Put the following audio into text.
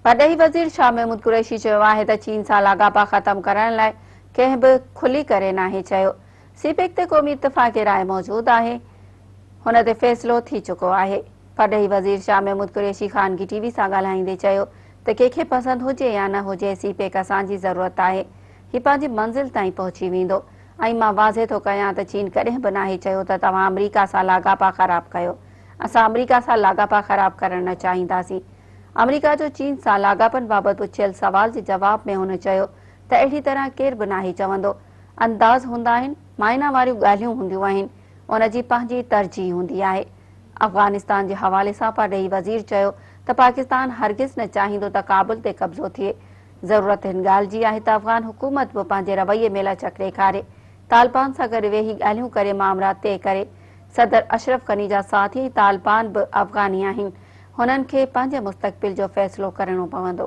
پرڏيهي وزير شاهه محمود قريشي چيو آهي ته چين سان لاڳاپا ختم ڪرڻ لاء ڪنهن به کلي ڪري ناهي چيو، سي پيڪ تي قومي اتفاق راء موجود آهي، هن تي فيصلو ٿي چڪو آهي. پرڏيهي وزير شاهه محمود قريشي خانگي ٽي وي سان ڳالهائيندي چيو ته ڪنهن کي پسند هجي يا نه هجي سي پيڪ اسان جي ضرورت آهي، هي پنهنجي منزل تائين پهچي ويندو ۽ مان واضح ٿو ڪيان ته چين ڪڏهن به ناهي چيو ته توهان آمريڪا سان لاڳاپا خراب ڪيو، اسان آمريڪا سان لاڳاپا خراب ڪرڻ نه چاهينداسين. آمريڪا جو چين سان لاڳاپن بابت پڇيل سوال جي جواب ۾ هن چيو ته اهڙي طرح ڪير به ناهي چوندو، انداز هوندا آهن، معنيٰ واريون ڳالهيون هونديون آهن، ان جي پنهنجي ترجيح هوندي آهي. افغانستان جي حوالي سان پرڏيهي وزير چيو ته پاڪستان هرگز نه چاهيندو ته ڪابل تي قبضو ٿئي، ضرورت هن ڳالهه جي آهي ته افغان حڪومت به پنهنجي رويي ۾ لچڪ ڏيکاري، طالبان سان گڏ ويهي ڳالهيون ڪري مامرا طئي ڪري، صدر اشرف غني جا ساٿي ۽ طالبان به افغاني آهن، هنن کي پنهنجي مستقبل جو فيصلو ڪرڻو پوندو.